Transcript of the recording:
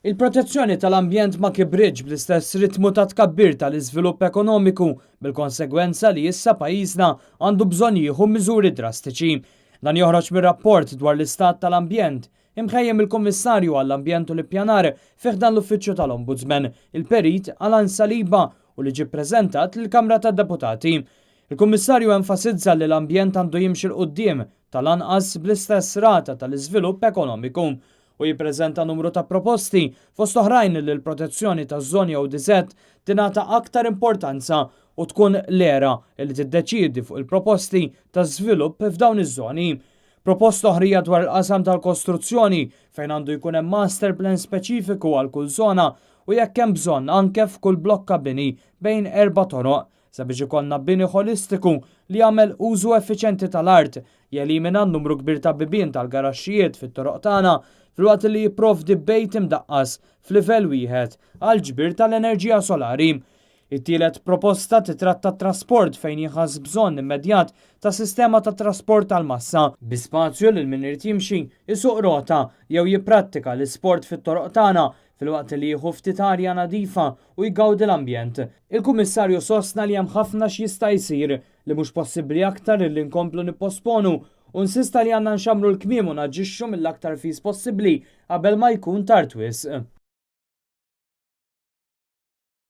Il-protezzjoni tal-ambjent ma kibritx bl-istess ritmu ta' tkabbir tal-iżvilupp ekonomiku bil-konsegwenza li issa pajjiżna għandu bżonn jieħu miżuri drastiċi. Dan joħroġ mir-rapport dwar l-istat tal-ambjent imħejji mill-Kummissarju għall-Ambjent u l-Ippjanar fi ħdan l-Uffiċċju tal-Ombudsman, il-Perit Alan Saliba, u li ġie ppreżentat lill-Kamra tad-Deputati. Il-Kummissarju enfasizza li l-ambjent għandu jimxi 'l quddiem tal-anqas bl-istess rata tal-iżvilupp ekonomiku u jippreżenta numru ta' proposti, fost oħrajn li l-protezzjoni taż-żoni ODZ tingħata aktar importanza u tkun l-ERA li tiddeċiedi fuq il-proposti ta' żvilupp f'dawn iż-żoni. Proposta oħra hija dwar il-qasam tal-kostruzzjoni, fejn għandu jkun hemm master plan speċifiku għal kull żona u jekk hemm bżonn anke f'kull blokka bini bejn erba' toroq, sabiex ikollna bini ħolistiku li jagħmel użu effiċjenti tal-art, jelimina n-numru kbir ta' bibien tal-garaxxijiet fit-toroq tagħna filwaqt li jipprovdi bejt imdaqqas f'livell wieħed għall-ġbir tal-enerġija solari. It-tielet proposta titratta t-trasport, fejn jinħass bżonn immedjat ta' sistema ta' trasport tal-massa bi spazju lil min irid jimxi, isuq rota jew jipprattika l-isport fit-toroq tagħna filwaqt li jieħu ftit arja nadifa u jgawdi l-ambjent. Il-Kummissarju sostna li hemm ħafna x'jista' jsir, li mhux possibbli aktar li nkomplu nipposponu, u insista li għandna nxammru l-kmiem u naġixxu mill-aktar fis possibbli qabel ma jkun tard wisq.